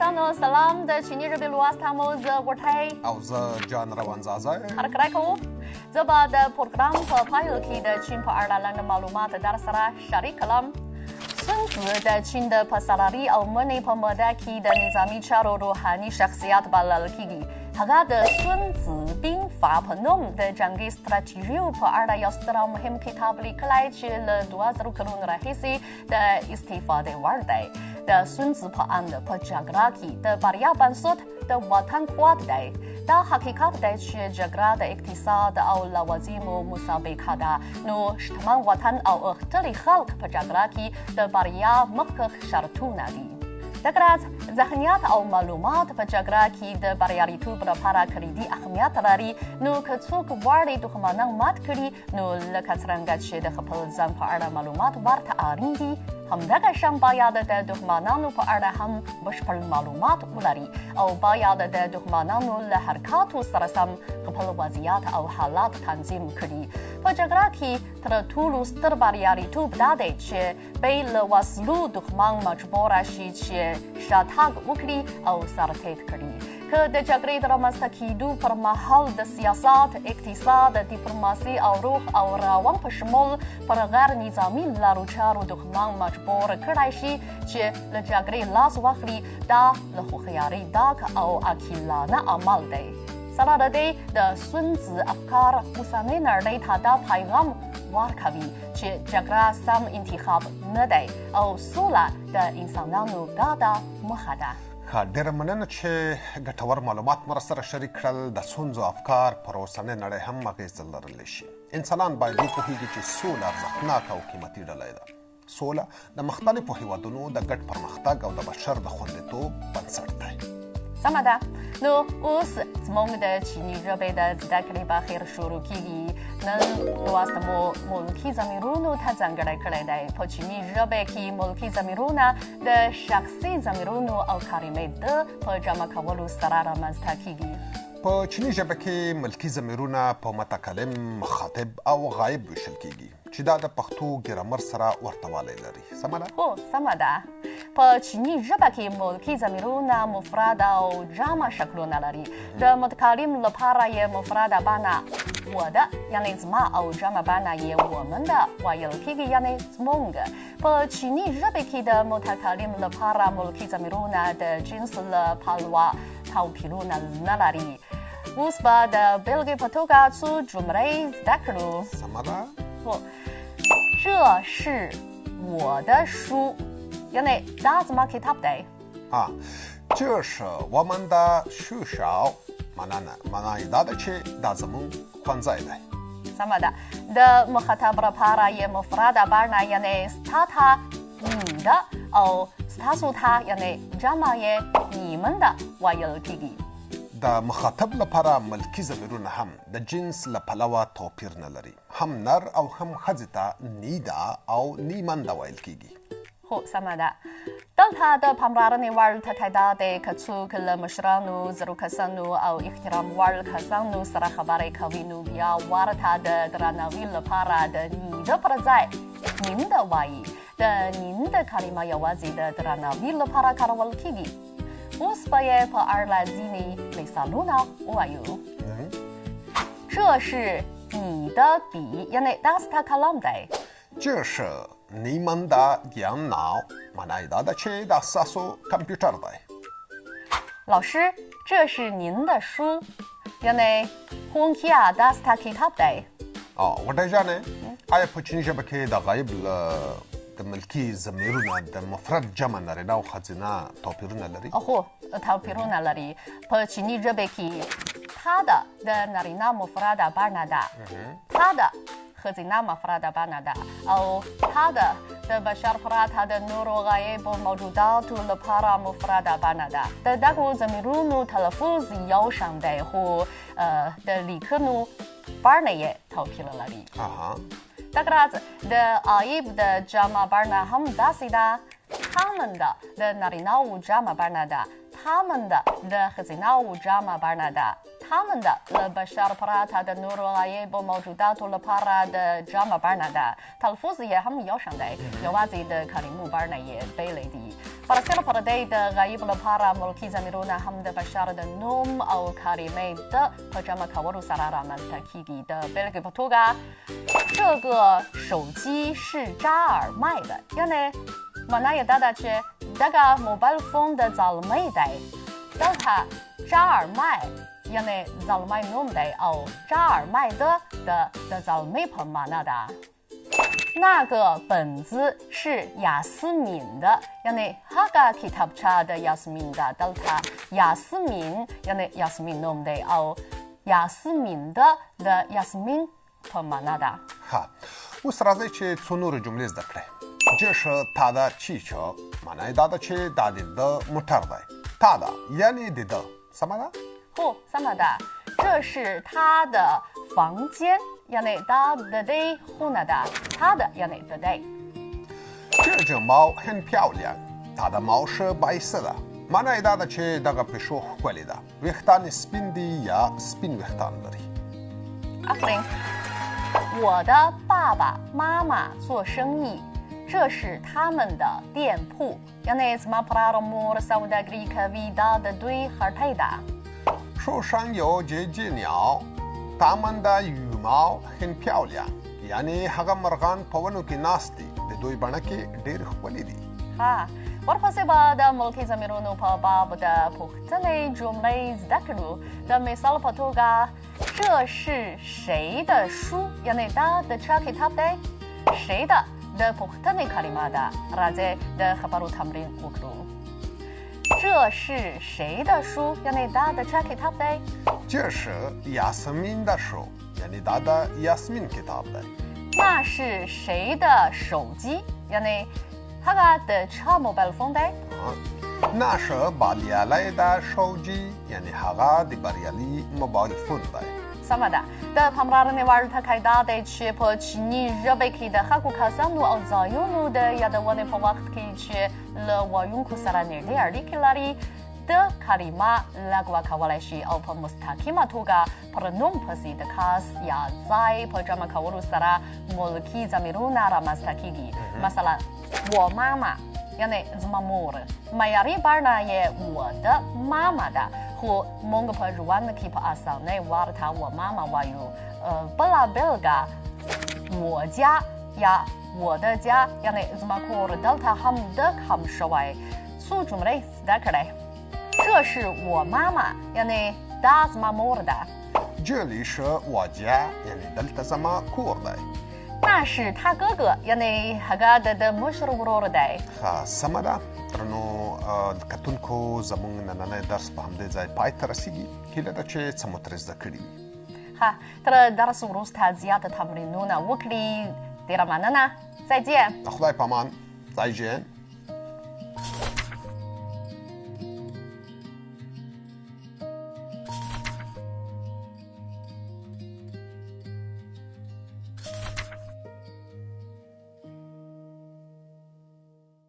دوستانو سلام، د چیني ژبې لوست مو زه غوټۍ او زه جان روان ځاځی هرکلی کوو. زه به د پروګرام په پایل کې د چین په اړه لنډ معلومات در سره شریک کړم. سون ځي د چین د پسرلي او مني په موده کې د نظامي چارو روحاني شخصیت بلل کیږي. هغه د سون ځي بین فا په نوم د جنګي ستراتیژیو په اړه یو ستر او مهم کتاب لیکلی چې له 2000 کلونو راهیسې د استفادې وړ دی. د سون ځي په اند په جګړه کې د بریا بنسټ د وطن قوت دی. دا حقیقت دی چې جګړه د اقتصاد او لوازمو مسابقه ده، نو شتمن وطن او غښتلي خلک په جګړه کې د بریا مخکښ شرطونه دي. دغه راز ذهنیت او معلومات په جګړه کې د بریالیتوب لپاره کلیدي اهمیت لري. نو که څوک غواړي دښمنان مات کړي، نو لکه څرنګه چې د خپل ځان په اړه معلومات ورته اړین دي، همدغه شان باید د دښمنانو په اړه هم بشپړ معلومات ولري او باید د دښمنانو له حرکاتو سره سم خپل وضعیت او حالات تنظیم کړي. په جګړه کې تر ټولو ستر بریالیتوب دا دی چې بې له وسلو دښمن مجبور شي چې شاتګ وکړي او سر ټیټ کړي. که د جګړې د رامنځته کېدو پر مهال د سیاست، اقتصاد، دیپلوماسي او روح او روان په شمول پر غیر نظامي لارو چارو دښمن مجبور کړای شي چې له جګړې لاس واخلي، دا له هوښیارۍ ډک او عاقلانه عمل دی. سره له دې د سون ځي افکار اوسنۍ نړۍ ته دا پیغام ورکوي چې جګړه سم انتخاب نه دی او سوله د انسانانو ګډه موخه ده. ښه، ډېره مننه چې ګټور معلومات مو راسره شریک کړل. د سونزو افکار پر اوسنۍ نړۍ هم اغېزه لرلی شي. انسانان باید وپوهېږي چې سوله ارزښتناکه او قیمتي ډلۍ ده. سوله د مختلفو هیوادونو د ګډ پرمختګ او د بشر د خوندیتوب بنسټ دی. سمه ده. نو اوس زموږ د چیني ژبې د زده کړې بهیر شروع کیږي. نن لوست مو ملکي ضمیرونو ته ځانګړی کړی دی. په چیني ژبه کې ملکي ضمیرونه د شخصي ضمیرونو او کلمې د په جمع کولو سره رامنځته کیږي. په چیني ژبه کې ملکي ضمیرونه په متکلم، مخاطب او غایب ویشل کیږي چې دا د پښتو ګرامر سره ورته والی لري. سمه ده؟ هو، سمه ده. په چیني ژبه کې ملکي ضمیرونه مفرد او جمع شکلونه لري. د متکلم لپاره یې مفرده بڼه 我的یعنې زما او جمع بڼه یې 我们的ویل کیږي، یعنې زموږ. په چیني ژبه کې د متکلم لپاره ملکي ضمیرونه د جنس له پلوه توپیرونه نه لري. اوس به د بېلګې په توګه څو جملې زده کړو. سمه ده؟ هو. 这是我的书，یعنې دا زما کتاب دی. 这是我们的学校，معنا معنا یې دا ده چې دا زموږ ښوونځی دی. سمه ده. د مخاطب لپاره یې مفرده بڼه یعنې ستا ته 你的او ستاسو ته یعنې جمع یې 你们的ویل کیږي. د مخاطب لپاره ملکي ضمیرونه هم د جنس له پلوه توپیر نه لري. هم نر او هم ښځې ته 你的 او 你们的ویل کیږي. هو، سمه ده. دلته د پاملرنې وړ ټکی دا دی که څوک له مشرانو، زرو کسانو او احترام وړ کسانو سره خبرې کوي، نو بیا ورته د درناوي لپاره د 你的پر ځای 您的وایي. د 您的کلمه یوازې د درناوي لپاره کارول کیږي. اوس به یې په اړه ځینې مثالونه ووایو. 这是你的笔，یعنې دا ستا قلم دی. 这是你们的电脑，معنا یې دا ده چې دا ستاسو کمپیوټر دی. 老师，这是您的书，یعنې ښوونکیه دا ستا کتاب دی. غوټۍ جانې، آیا په چیني ژبه کې د غایب له د ملکي ضمیرونه د مفرد جمع نارینه او ښځینه توپیرونه لري؟ هو، توپیرونه لري. په چیني ژبه کې 他的د نارینه مفرده بڼه ده، 她的ښځینه مفرده بڼه ده، او 他的د بشر پرته د نورو غایبو موجوداتو لپاره مفرده بڼه ده. د دغو ضمیرونو تلفظ یو شان دی، خو د لیکنو بڼه یې توپیر لري. دغه راز د عایب د جمع بڼه هم داسې ده. 他们的د نارینه وو جمع بڼه ده، 他们的د ښځینه وو جمع بڼه ده، 他们的له بشر پرته د نورو غایبو موجوداتو لپاره د جمع بڼه ده. تلفظ یې هم یو شان دی، یوازې د کلمو بڼه یې بېلې دي. برسېره پر دې د غایب لپاره ملکي ضمیرونه هم د بشر د نوم او کلمې د په جمع کولو سره رامنځته کیږي. د بېلګې په توګه، 这个手机是扎尔麦的، یعنې معنا یې دا ده چې دغه موبایل فون د زلمۍ دی. دلته扎尔麦یعنې زلمی نوم دی او 扎尔麦的د زلمۍ په معنا ده. 那个本子是雅思敏的，یعنې هغه کتابچه د یاسمین ده. دلته یاسمین یعنې یاسمین نوم دی او یاسمین ده د یاسمین په معنا ده. ښه، اوس راځئ چې څو نورې جملې زده کړئ. 这是他的汽车، معنا یې دا ده چې دا د ده موټر دی. تا ده یعنې د ده، سمه ده؟ هو، سمه ده. 这是他的房间، یعنې دا د دې خونه ده. 他的یعنې د دی. 这只猫很漂亮，它的毛是白色的. معنا یې دا ده چې دغه پیشو ښکلې ده، ویښتان یې سپین دي یا سپین ویښتان لري. آفرین. 我的爸爸妈妈做生意，这是他们的店铺. یعنې زما پلار او مور سوداګري کوي، دا د دوی هټۍ ده. 树上有几只鸟，它们的羽毛很漂亮. یعنې هغه مرغان په ونو کې ناست دي، د دوی بڼکې ډېرې ښکلې دي. ښه، ورپسې به د ملکي ضمیرونو په باب د پوښتنې جملې زده کړو. د مثال په توګه، 这是谁的书؟ یعنې دا د چا کتاب دی؟ 谁的د پوښتنې کلمه ده. راځئ د خبرو تمرین وکړو. 这是谁的书؟ یعنې دا د چا کتاب دی؟ 这是雅思明的书، یعنې دا د یاسمین کتاب دی. 那是谁的手机؟ یعنې هغه د چا موبایل فون دی؟ 那是بریالی د手机، یعنې هغه د بریالي موبایل فون دی. سمه ده. د پاملرنې وړ ټکی دا دی چې په چیني ژبه کې د هغو کسانو او ځایونو د یادونې په وخت کې چې له ویونکو سره نږدې اړیکې لري، د کلمه لغوه کولی شي او په مستقیمه توګه پر نوم پسې د کس یا ځای په جمع کولو سره ملکي ضمیرونه رامنځته کیږي. مثلا 我妈妈یعنې زما مور، معیاري بڼه یې 我的妈妈ده، خو موږ په ژوند کې په اسانۍ ورته 我妈妈وایو. بله بېلګه 我家یا 我的家، یعنې زما کور، دلته هم د کم شوی. څو جملې زده کړئ. 这是我妈妈، یعنې دا زما مور ده. 这里是我家، یعنې دلته زما کور دی. 那是他哥哥، یعنې هغه د ده مشر ورور دی. ښه، سمه ده. درنو کتونکو، زموږ نننی درس په همدې ځای پای ته رسیږي. هیله ده چې څه مو ترې زده کړي وي. ښه، تر درس وروسته زیات تمرینونه وکړي. ډېره مننه، 再见. د خدای په امان، 再见.